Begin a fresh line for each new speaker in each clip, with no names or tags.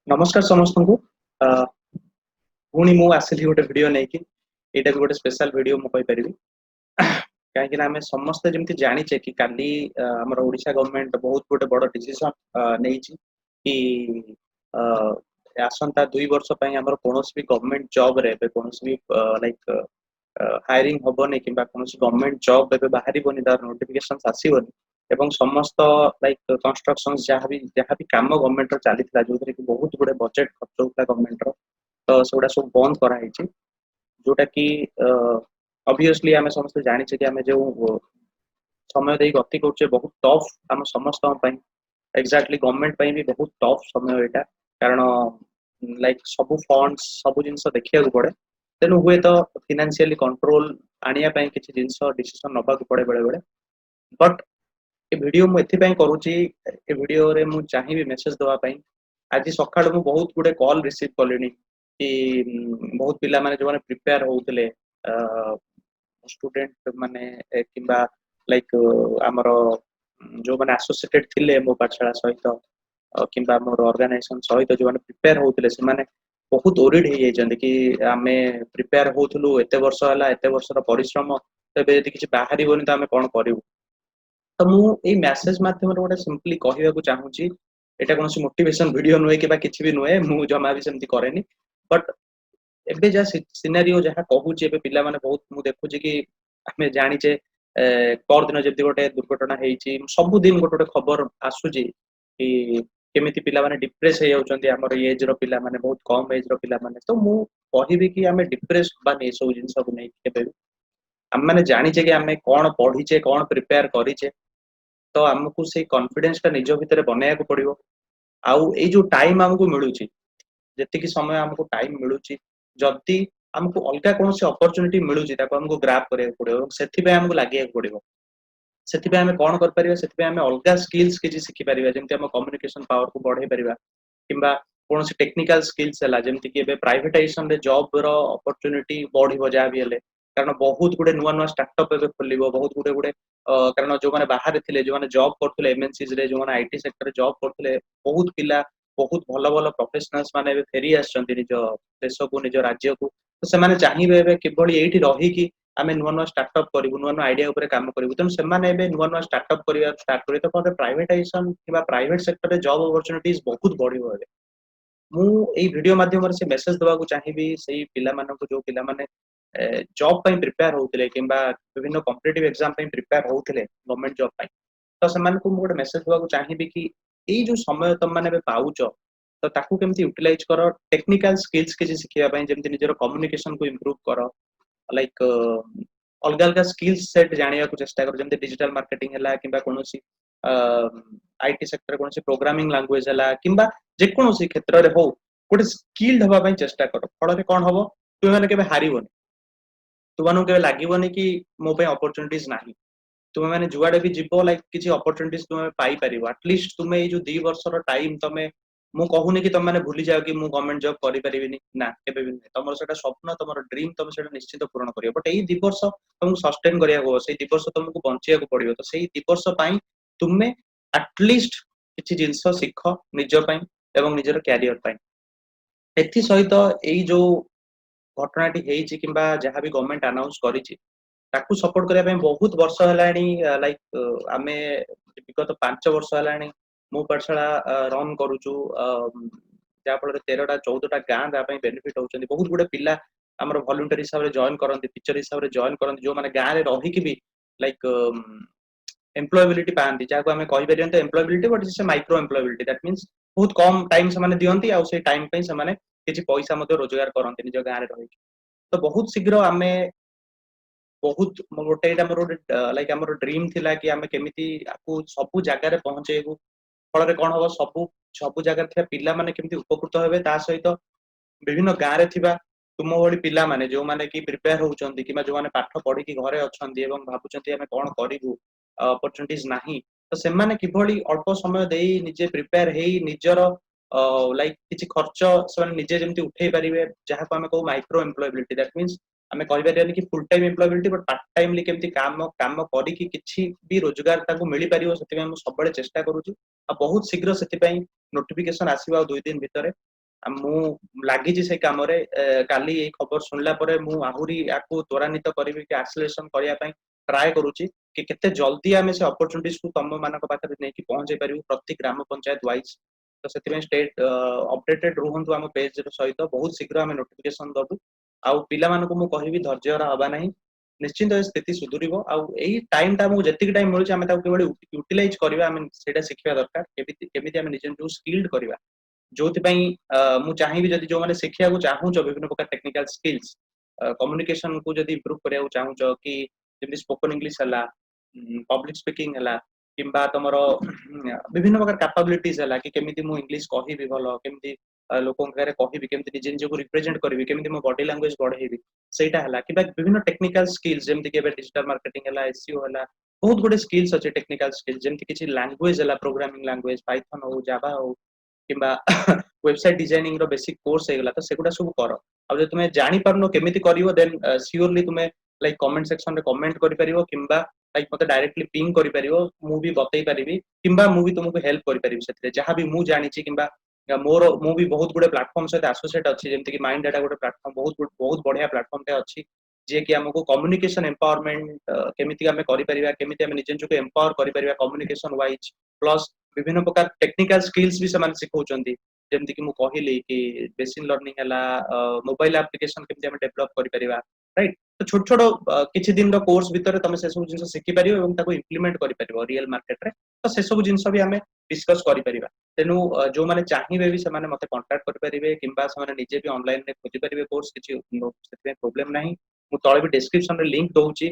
ନମସ୍କାର ସମସ୍ତଙ୍କୁ। ପୁଣି ମୁଁ ଆସିଲି ଗୋଟେ ଭିଡିଓ ନେଇକି। ଏଇଟା ବି ଗୋଟେ ସ୍ପେଶାଲ ଭିଡିଓ ମୁଁ କହିପାରିବି, କାହିଁକି ନା ଆମେ ସମସ୍ତେ ଯେମିତି ଜାଣିଛେ କି କାଲି ଆମର ଓଡିଶା ଗଭର୍ଣମେଣ୍ଟ ବହୁତ ଗୋଟେ ବଡ ଡିସିସନ ନେଇଛି କି ଆସନ୍ତା 2 ବର୍ଷ ପାଇଁ ଆମର କୌଣସି ବି ଗଭର୍ଣମେଣ୍ଟ ଜବରେ ଏବେ କୌଣସି ବି ଲାଇକ୍ ହାୟରିଂ ହବନି କିମ୍ବା କୌଣସି ଗଭର୍ଣମେଣ୍ଟ ଜବ୍ ଏବେ ବାହାରିବନି, ତାର ନୋଟିଫିକେସନ ଆସିବନି ଏବଂ ସମସ୍ତ ଲାଇକ୍ କନଷ୍ଟ୍ରକ୍ସନ ଯାହାବି କାମ ଗଭର୍ଣମେଣ୍ଟର ଚାଲିଥିଲା, ଯୋଉଥିରେ କି ବହୁତ ଗୁଡେ ବଜେଟ ଖର୍ଚ୍ଚ ହଉଥିଲା ଗଭର୍ଣମେଣ୍ଟର, ତ ସେଗୁଡା ସବୁ ବନ୍ଦ କରାହେଇଛି। ଯୋଉଟା କି ଅବଭିୟସଲି ଆମେ ସମସ୍ତେ ଜାଣିଛେ କି ଆମେ ଯୋଉ ସମୟ ଦେଇ ଗତି କରୁଛେ, ବହୁତ ଟଫ୍ ଆମ ସମସ୍ତଙ୍କ ପାଇଁ। ଏକ୍ଜାକ୍ଟଲି ଗଭର୍ଣମେଣ୍ଟ ପାଇଁ ବି ବହୁତ ଟଫ୍ ସମୟ ଏଇଟା, କାରଣ ଲାଇକ୍ ସବୁ ଫଣ୍ଡ, ସବୁ ଜିନିଷ ଦେଖିବାକୁ ପଡେ। ତେଣୁ ହୁଏତ ଫିନାନ୍ସିଆଲି କଣ୍ଟ୍ରୋଲ ଆଣିବା ପାଇଁ କିଛି ଜିନିଷ ଡିସିସନ ନବାକୁ ପଡେ ବେଳେ ବେଳେ। ବଟ୍ ଏ ଭିଡିଓ ମୁଁ ଏଥିପାଇଁ କରୁଛି, ଏ ଭିଡିଓରେ ମୁଁ ଚାହିଁବି ମେସେଜ ଦେବା ପାଇଁ। ଆଜି ସକାଳୁ ମୁଁ ବହୁତ ଗୁଡେ କଲ୍ ରିସିଭ୍ କଲିଣି କି ବହୁତ ପିଲାମାନେ ଯୋଉମାନେ ପ୍ରିପେୟାର ହଉଥିଲେ, ଷ୍ଟୁଡେଣ୍ଟ ମାନେ କିମ୍ବା ଲାଇକ୍ ଆମର ଯୋଉମାନେ ଆସୋସିଏଟେଡ ଥିଲେ ମୋ ପାଠଶାଳା ସହିତ କିମ୍ବା ମୋର ଅର୍ଗାନାଇଜେସନ ସହିତ, ଯୋଉମାନେ ପ୍ରିପେୟାର ହଉଥିଲେ, ସେମାନେ ବହୁତ ଓରିଡ ହେଇଯାଇଛନ୍ତି କି ଆମେ ପ୍ରିପେୟାର ହଉଥିଲୁ, ଏତେ ବର୍ଷ ହେଲା, ଏତେ ବର୍ଷର ପରିଶ୍ରମ, ତ ଏବେ ଯଦି କିଛି ବାହାରିବନି ତ ଆମେ କଣ କରିବୁ? ତ ମୁଁ ଏଇ ମେସେଜ ମାଧ୍ୟମରେ ଗୋଟେ ସିମ୍ପଲି କହିବାକୁ ଚାହୁଁଛି। ଏଇଟା କୌଣସି ମୋଟିଭେସନ ଭିଡିଓ ନୁହେଁ କିମ୍ବା କିଛି ବି ନୁହେଁ, ମୁଁ ଜମା ବି ସେମିତି କରେନି। ବଟ୍ ଏବେ ଯାହା ସିନାରିଓ ଯାହା କହୁଛି, ଏବେ ପିଲାମାନେ ବହୁତ, ମୁଁ ଦେଖୁଛି କି ଆମେ ଜାଣିଛେ ପରଦିନ ଯେମିତି ଗୋଟେ ଦୁର୍ଘଟଣା ହେଇଛି, ସବୁଦିନ ଗୋଟେ ଗୋଟେ ଖବର ଆସୁଛି କି କେମିତି ପିଲାମାନେ ଡିପ୍ରେସ ହେଇଯାଉଛନ୍ତି, ଆମର ଏଜ ର ପିଲାମାନେ, ବହୁତ କମ ଏଜ ର ପିଲାମାନେ। ତ ମୁଁ କହିବି କି ଆମେ ଡିପ୍ରେସ ହବାନି ଏସବୁ ଜିନିଷକୁ ନେଇକି କେବେ ବି। ଆମେ ଜାଣିଛେ କି ଆମେ କଣ ପଢିଛେ, କଣ ପ୍ରିପେୟାର କରିଛେ। ତ ଆମକୁ ସେଇ କନଫିଡେନ୍ସ ଟା ନିଜ ଭିତରେ ବନେଇବାକୁ ପଡିବ। ଆଉ ଏଇ ଯୋଉ ଟାଇମ ଆମକୁ ମିଳୁଛି, ଯେତିକି ସମୟ ଆମକୁ ଟାଇମ ମିଳୁଛି, ଯଦି ଆମକୁ ଅଲଗା କୌଣସି ଅପରଚୁନିଟି ମିଳୁଛି, ତାକୁ ଆମକୁ ଗ୍ରାବ୍ କରିବାକୁ ପଡିବ ଏବଂ ସେଥିପାଇଁ ଆମକୁ ଲାଗିବାକୁ ପଡିବ। ସେଥିପାଇଁ ଆମେ କଣ କରିପାରିବା? ସେଥିପାଇଁ ଆମେ ଅଲଗା ସ୍କିଲ୍ସ କିଛି ଶିଖିପାରିବା, ଯେମିତି ଆମ କମ୍ୟୁନିକେସନ ପାୱାରକୁ ବଢେଇ ପାରିବା କିମ୍ବା କୌଣସି ଟେକ୍ନିକାଲ ସ୍କିଲ୍ସ ହେଲା। ଯେମିତି କି ଏବେ ପ୍ରାଇଭେଟାଇଜେସନରେ ଜବ ର ଅପରଚୁନିଟି ବଢିବ ଯାହା ବି ହେଲେ, କାରଣ ବହୁତ ଗୁଡେ ନୂଆ ନୂଆ ଷ୍ଟାର୍ଟଅପ୍ ଏବେ ଖୋଲିବ, ବହୁତ ଗୁଡେ ଗୁଡେ କାରଣ ଯୋଉମାନେ ବାହାରେ ଥିଲେ, ଯୋଉମାନେ ଜବ୍ କରୁଥିଲେ ଏମଏନସିଜ ରେ, ଯୋଉମାନେ IT ସେକ୍ଟରରେ ଜବ୍ କରୁଥିଲେ, ବହୁତ ପିଲା, ବହୁତ ଭଲ ଭଲ ପ୍ରଫେସନାଲ୍ସ ମାନେ ଏବେ ଫେରି ଆସିଛନ୍ତି ନିଜ ଦେଶକୁ, ନିଜ ରାଜ୍ୟକୁ। ତ ସେମାନେ ଚାହିଁବେ ଏବେ କିଭଳି ଏଇଠି ରହିକି ଆମେ ନୂଆ ନୂଆ ଷ୍ଟାର୍ଟଅପ୍ କରିବୁ, ନୂଆ ନୂଆ ଆଇଡିଆ ଉପରେ କାମ କରିବୁ। ତେଣୁ ସେମାନେ ଏବେ ନୂଆ ନୂଆ ଷ୍ଟାର୍ଟଅପ୍ କରିବା ଷ୍ଟାର୍ଟ କରିବେ। ତ ପ୍ରାଇଭେଟାଇଜେସନ କିମ୍ବା ପ୍ରାଇଭେଟ ସେକ୍ଟରରେ ଜବ୍ ଅପରଚୁନିଟିଜ ବହୁତ ବଢିବ ଏବେ। ମୁଁ ଏଇ ଭିଡିଓ ମାଧ୍ୟମରେ ସେ ମେସେଜ ଦେବାକୁ ଚାହିଁବି ସେଇ ପିଲାମାନଙ୍କୁ, ଯୋଉ ପିଲାମାନେ ଜବ୍ ପାଇଁ ପ୍ରିପେୟାର ହଉଥିଲେ କିମ୍ବା ବିଭିନ୍ନ କମ୍ପିଟେଟିଭ ଏକ୍ସାମ ପାଇଁ ପ୍ରିପେୟାର ହଉଥିଲେ ଗଭର୍ଣମେଣ୍ଟ ଜବ୍ ପାଇଁ। ତ ସେମାନଙ୍କୁ ମୁଁ ଗୋଟେ ମେସେଜ ଦେବାକୁ ଚାହିଁବି କି ଏଇ ଯୋଉ ସମୟ ତମମାନେ ଏବେ ପାଉଛ, ତ ତାକୁ କେମିତି ୟୁଟିଲାଇଜ କର ଟେକ୍ନିକାଲ ସ୍କିଲ୍ସ କିଛି ଶିଖିବା ପାଇଁ। ଯେମିତି ନିଜର କମ୍ୟୁନିକେସନକୁ ଇମ୍ପ୍ରୁଭ କର, ଲାଇକ୍ ଅଲଗା ଅଲଗା ସ୍କିଲ୍ସ ସେଟ୍ ଜାଣିବାକୁ ଚେଷ୍ଟା କର, ଯେମିତି ଡିଜିଟାଲ ମାର୍କେଟିଂ ହେଲା କିମ୍ବା କୌଣସି IT ସେକ୍ଟରରେ କୌଣସି ପ୍ରୋଗ୍ରାମିଂ ଲାଙ୍ଗୁଏଜ ହେଲା କିମ୍ବା ଯେକୌଣସି କ୍ଷେତ୍ରରେ ହଉ, ଗୋଟେ ସ୍କିଲ୍ଡ ହବା ପାଇଁ ଚେଷ୍ଟା କର। ଫଳରେ କଣ ହବ? ତୁମେ କେବେ ହାରିବନି। ତୁମମାନଙ୍କୁ କେବେ ଲାଗିବନି କି ମୋ ପାଇଁ ଅପରଚୁନିଟିଜ ନାହିଁ। ତୁମେ ମାନେ ଯୁଆଡେ ବି ଯିବ, ଲାଇକ୍ କିଛି ଅପରଚୁନିଟିଜ ତୁମେ ପାଇପାରିବ। ଆଟଲିଷ୍ଟ ତୁମେ ଏଇ ଯୋଉ 2 ବର୍ଷର ଟାଇମ ତମେ, ମୁଁ କହୁନି କି ତମେ ମାନେ ଭୁଲି ଯାଅ କି ମୁଁ ଗଭର୍ଣମେଣ୍ଟ ଜବ୍ କରିପାରିବିନି। ନା, କେବେ ବି ନୁହେଁ। ତମର ସେଟା ସ୍ୱପ୍ନ, ତମର ଡ୍ରିମ୍, ତମେ ସେଟା ନିଶ୍ଚିତ ପୂରଣ କରିବ। ବଟ୍ ଏଇ 2 ବର୍ଷ ତମକୁ ସଷ୍ଟେନ କରିବାକୁ ହବ, ସେଇ 2 ବର୍ଷ ତମକୁ ବଞ୍ଚିବାକୁ ପଡିବ। ତ ସେଇ 2 ବର୍ଷ ପାଇଁ ତୁମେ ଆଟଲିଷ୍ଟ କିଛି ଜିନିଷ ଶିଖ ନିଜ ପାଇଁ ଏବଂ ନିଜର କ୍ୟାରିୟର ପାଇଁ। ଏଥି ସହିତ ଏଇ ଯୋଉ ଘଟଣାଟି ହେଇଛି କିମ୍ବା ଯାହା ବି ଗଭର୍ଣମେଣ୍ଟ ଆନାଉନ୍ସ କରିଛି, ତାକୁ ସପୋର୍ଟ କରିବା ପାଇଁ ବହୁତ ବର୍ଷ ହେଲାଣି, ଲାଇକ୍ ଆମେ ବିଗତ 5 ବର୍ଷ ହେଲାଣି ମୁଁ ପାଠଶାଳା ରନ୍ କରୁଛୁ, ଯାହା ଫଳରେ 13ଟା 14ଟା ଗାଁ ତା ପାଇଁ ବେନିଫିଟ ହଉଛନ୍ତି। ବହୁତ ଗୁଡେ ପିଲା ଆମର ଭଲ୍ୟୁଣ୍ଟିୟର ହିସାବରେ ଜଏନ୍ କରନ୍ତି, ଟିଚର ହିସାବରେ ଜଏନ୍ କରନ୍ତି, ଯୋଉମାନେ ଗାଁରେ ରହିକି ବି ଲାଇକ୍ ଏମ୍ପ୍ଲୟବିଲିଟି ପାଆନ୍ତି, ଯାହାକୁ ଆମେ କହିପାରିବାନି ତ ଏମ୍ପ୍ଲୟବିଲିଟି, ବଟ୍ ସେ ମାଇକ୍ରୋ ଏମ୍ପ୍ଲୟବିଲିଟି। That means ବହୁତ କମ ଟାଇମ ସେମାନେ ଦିଅନ୍ତି ଆଉ ସେଇ ଟାଇମ ପାଇଁ ସେମାନେ କିଛି ପଇସା ମଧ୍ୟ ରୋଜଗାର କରନ୍ତି ନିଜ ଗାଁରେ ରହିକି। ତ ବହୁତ ଶୀଘ୍ର ଆମେ ବହୁତ ଗୋଟେ, ଏଇଟା ଆମର ଗୋଟେ ଲାଇକ୍ ଆମର ଡ୍ରିମ୍ ଥିଲା କି ଆମେ କେମିତି ଆକୁ ସବୁ ଜାଗାରେ ପହଞ୍ଚେଇବୁ। ଫଳରେ କଣ ହବ? ସବୁ ସବୁ ଜାଗାରେ ଥିବା ପିଲାମାନେ କେମିତି ଉପକୃତ ହେବେ। ତା ସହିତ ବିଭିନ୍ନ ଗାଁରେ ଥିବା ତୁମ ଭଳି ପିଲାମାନେ, ଯୋଉମାନେ କି ପ୍ରିପେୟାର ହଉଛନ୍ତି କିମ୍ବା ଯୋଉମାନେ ପାଠ ପଢିକି ଘରେ ଅଛନ୍ତି ଏବଂ ଭାବୁଛନ୍ତି ଆମେ କଣ କରିବୁ, ଅପରଚୁନିଟିଜ ନାହିଁ, ତ ସେମାନେ କିଭଳି ଅଳ୍ପ ସମୟ ଦେଇ ନିଜେ ପ୍ରିପେୟାର ହେଇ ନିଜର ଲାଇକ୍ କିଛି ଖର୍ଚ୍ଚ ସେମାନେ ନିଜେ ଯେମିତି ଉଠେଇ ପାରିବେ, ଯାହାକୁ ଆମେ କହୁ ମାଇକ୍ରୋ ଏମ୍ପ୍ଲୟବିଲିଟି। That means ଆମେ କହିପାରିବାନି କି full time employability, but part timely କେମିତି କାମ କାମ କରିକି କିଛି ବି ରୋଜଗାର ତାଙ୍କୁ ମିଳିପାରିବ, ସେଥିପାଇଁ ମୁଁ ସବୁବେଳେ ଚେଷ୍ଟା କରୁଛି। ଆଉ ବହୁତ ଶୀଘ୍ର ସେଥିପାଇଁ ନୋଟିଫିକେସନ ଆସିବ ଆଉ 2 ଦିନ ଭିତରେ। ମୁଁ ଲାଗିଛି ସେଇ କାମରେ। କାଲି ଏଇ ଖବର ଶୁଣିଲା ପରେ ମୁଁ ଆହୁରି ୟାକୁ ତ୍ୱରାନ୍ୱିତ କରିବି କି ଆକ୍ସିଲେରେସନ କରିବା ପାଇଁ ଟ୍ରାଏ କରୁଛି କି କେତେ ଜଲ୍ଦି ଆମେ ସେ ଅପରଚୁନିଟିଜକୁ ତମ ମାନଙ୍କ ପାଖରେ ନେଇକି ପହଞ୍ଚେଇ ପାରିବୁ ପ୍ରତି ଗ୍ରାମ ପଞ୍ଚାୟତ ୱାଇଜ। ତ ସେଥିପାଇଁ ଷ୍ଟେ ଅପଡେଟେଡ ରୁହନ୍ତୁ ଆମ ପେଜ ସହିତ। ବହୁତ ଶୀଘ୍ର ଆମେ ନୋଟିଫିକେସନ ଦବୁ। ଆଉ ପିଲାମାନଙ୍କୁ ମୁଁ କହିବି, ଧୈର୍ଯ୍ୟହରା ହବା ନାହିଁ। ନିଶ୍ଚିନ୍ତ ଏ ସ୍ଥିତି ସୁଧୁରିବ। ଆଉ ଏଇ ଟାଇମଟା ଆମକୁ ଯେତିକି ଟାଇମ ମିଳୁଛି, ଆମେ ତାକୁ କିଭଳି ୟୁଟିଲାଇଜ କରିବା, ଆମେ ସେଇଟା ଶିଖିବା ଦରକାର। କେମିତି କେମିତି ଆମେ ନିଜ ନିଜକୁ ସ୍କିଲ୍ଡ କରିବା। ଯୋଉଥିପାଇଁ ମୁଁ ଚାହିଁବି, ଯଦି ଯୋଉମାନେ ଶିଖିବାକୁ ଚାହୁଁଛ ବିଭିନ୍ନ ପ୍ରକାର ଟେକ୍ନିକାଲ ସ୍କିଲ୍ସ, କମ୍ୟୁନିକେସନ କୁ ଯଦି ଇମ୍ପ୍ରୁଭ କରିବାକୁ ଚାହୁଁଛ କି ଯେମିତି ସ୍ପୋକନ ଇଂଲିଶ ହେଲା, ପବ୍ଲିକ ସ୍ପିକିଂ ହେଲା କିମ୍ବା ତମର ବିଭିନ୍ନ ପ୍ରକାର କାପାବିଲିଟିଜ ହେଲା କି କେମିତି ମୁଁ ଇଂଲିଶ କହିବି ଭଲ, କେମିତି ଲୋକଙ୍କ ଆଗରେ କହିବି, କେମିତି ନିଜେ ନିଜକୁ ରିପ୍ରେଜେଣ୍ଟ କରିବି, କେମିତି ମୋ ବଡି ଲାଙ୍ଗୁଏଜ ବଢେଇବି, ସେଇଟା ହେଲା କିମ୍ବା ବିଭିନ୍ନ ଟେକ୍ନିକାଲ ସ୍କିଲ୍ସ, ଯେମିତି କି ଏବେ ଡିଜିଟାଲ ମାର୍କେଟିଂ ହେଲା, ଏସଇଓ ହେଲା, ବହୁତ ଗୁଡେ ସ୍କିଲ୍ସ ଅଛି ଟେକ୍ନିକାଲ ସ୍କିଲ୍ସ। ଯେମିତି କିଛି ଲାଙ୍ଗୁଏଜ ହେଲା, ପ୍ରୋଗ୍ରାମିଂ ଲାଙ୍ଗୁଏଜ, ପାଇଥନ ହଉ, ଜାଭା ହଉ କିମ୍ବା ୱେବସାଇଟ ଡିଜାଇନିଂ ର ବେସିକ କୋର୍ସ ହେଇଗଲା, ତ ସେଗୁଡା ସବୁ କର। ଆଉ ଯଦି ତୁମେ ଜାଣିପାରୁନ କେମିତି କରିବ, ଦେନ୍ ସିଓରଲି ତୁମେ ଲାଇକ୍ କମେଣ୍ଟ ସେକ୍ସନରେ କମେଣ୍ଟ କରିପାରିବ କିମ୍ବା ଲାଇକ୍ ମତେ ଡାଇରେକ୍ଟଲି ପିଙ୍ଗ କରିପାରିବ। ମୁଁ ବି ବତେଇ ପାରିବି କିମ୍ବା ମୁଁ ବି ତୁମକୁ ହେଲ୍ପ କରିପାରିବି ସେଥିରେ, ଯାହା ବି ମୁଁ ଜାଣିଛି। କିମ୍ବା ମୋର ମୁଁ ବି ବହୁତ ଗୁଡେ ପ୍ଲାଟଫର୍ମ ସହିତ ଆସୋସିଏଟ ଅଛି, ଯେମିତି କି ମାଇଣ୍ଡ ଡାଟା ଗୋଟେ ପ୍ଲାଟଫର୍ମ, ବହୁତ ବହୁତ ବଢିଆ ପ୍ଲାଟଫର୍ମଟେ ଅଛି, ଯିଏକି ଆମକୁ କମ୍ୟୁନିକେସନ ଏମ୍ପାୱାରମେଣ୍ଟ କେମିତି ଆମେ କରିପାରିବା, କେମିତି ଆମେ ନିଜ ନିଜକୁ ଏମ୍ପାୱାର କରିପାରିବା କମ୍ୟୁନିକେସନ ୱାଇଜ, ପ୍ଲସ୍ ବିଭିନ୍ନ ପ୍ରକାର ଟେକ୍ନିକାଲ ସ୍କିଲ୍ସ ବି ସେମାନେ ଶିଖଉଛନ୍ତି। ଯେମିତି କି ମୁଁ କହିଲି କି ମେସିନ ଲର୍ଣ୍ଣିଂ ହେଲା, ମୋବାଇଲ ଆପ୍ଲିକେସନ କେମିତି ଆମେ ଡେଭଲପ କରିପାରିବା, ରାଇଟ୍? ତ ଛୋଟ ଛୋଟ କିଛି ଦିନର କୋର୍ସ ଭିତରେ ତମେ ସେସବୁ ଜିନିଷ ଶିଖିପାରିବ ଏବଂ ତାକୁ ଇମ୍ପ୍ଲିମେଣ୍ଟ କରିପାରିବ ରିଏଲ ମାର୍କେଟରେ। ତ ସେସବୁ ଜିନିଷ ବି ଆମେ ଡିସ୍କସ କରିପାରିବା। ତେଣୁ ଯୋଉମାନେ ଚାହିଁବେ ବି ସେମାନେ ମତେ କଣ୍ଟାକ୍ଟ କରିପାରିବେ କିମ୍ବା ସେମାନେ ନିଜେ ବି ଅନଲାଇନରେ ଖୋଜିପାରିବେ କୋର୍ସ। କିଛି ସେଥିପାଇଁ ପ୍ରୋବ୍ଲେମ ନାହିଁ। ମୁଁ ତଳେ ବି ଡେସ୍କ୍ରିପସନରେ ଲିଙ୍କ ଦଉଛି,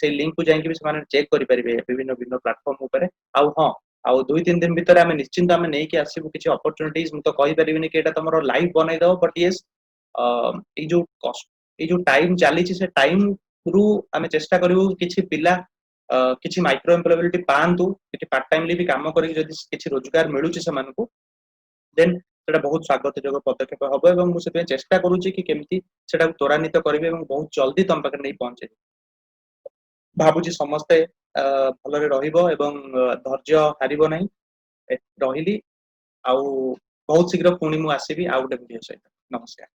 ସେଇ ଲିଙ୍କକୁ ଯାଇକି ବି ସେମାନେ ଚେକ୍ କରିପାରିବେ ବିଭିନ୍ନ ବିଭିନ୍ନ ପ୍ଲାଟଫର୍ମ ଉପରେ। ଆଉ ହଁ, ଆଉ 2-3 ଦିନ ଭିତରେ ଆମେ ନିଶ୍ଚିନ୍ତ ଆମେ ନେଇକି ଆସିବୁ କିଛି ଅପରଚୁନିଟିଜ। ମୁଁ ତ କହିପାରିବିନି କି ଏଇଟା ତମର ଲାଇଫ ବନେଇଦବ, ବଟ୍ ୟେସ୍, ଏଇ ଯୋଉ ଟାଇମ ଚାଲିଛି, ସେ ଟାଇମ ରୁ ଆମେ ଚେଷ୍ଟା କରିବୁ କିଛି ପିଲା କିଛି ମାଇକ୍ରୋ ଏମ୍ପ୍ଲୟବିଲିଟି ପାଆନ୍ତୁ। କିଛି ପାର୍ଟ ଟାଇମଲି ବି କାମ କରିକି ଯଦି କିଛି ରୋଜଗାର ମିଳୁଛି ସେମାନଙ୍କୁ, ଦେନ୍ ସେଟା ବହୁତ ସ୍ୱାଗତ ଯୋଗ୍ୟ ପଦକ୍ଷେପ ହବ। ଏବଂ ମୁଁ ସେଥିପାଇଁ ଚେଷ୍ଟା କରୁଛି କି କେମିତି ସେଟାକୁ ତ୍ୱରାନ୍ୱିତ କରିବି ଏବଂ ବହୁତ ଜଲ୍ଦି ତମ ପାଖରେ ନେଇ ପହଞ୍ଚେଇବି। ଭାବୁଛି ସମସ୍ତେ ଭଲରେ ରହିବ ଏବଂ ଧୈର୍ଯ୍ୟ ହାରିବ ନାହିଁ। ରହିଲି, ଆଉ ବହୁତ ଶୀଘ୍ର ପୁଣି ମୁଁ ଆସିବି ଆଉ ଗୋଟେ ଭିଡିଓ ସହିତ। ନମସ୍କାର।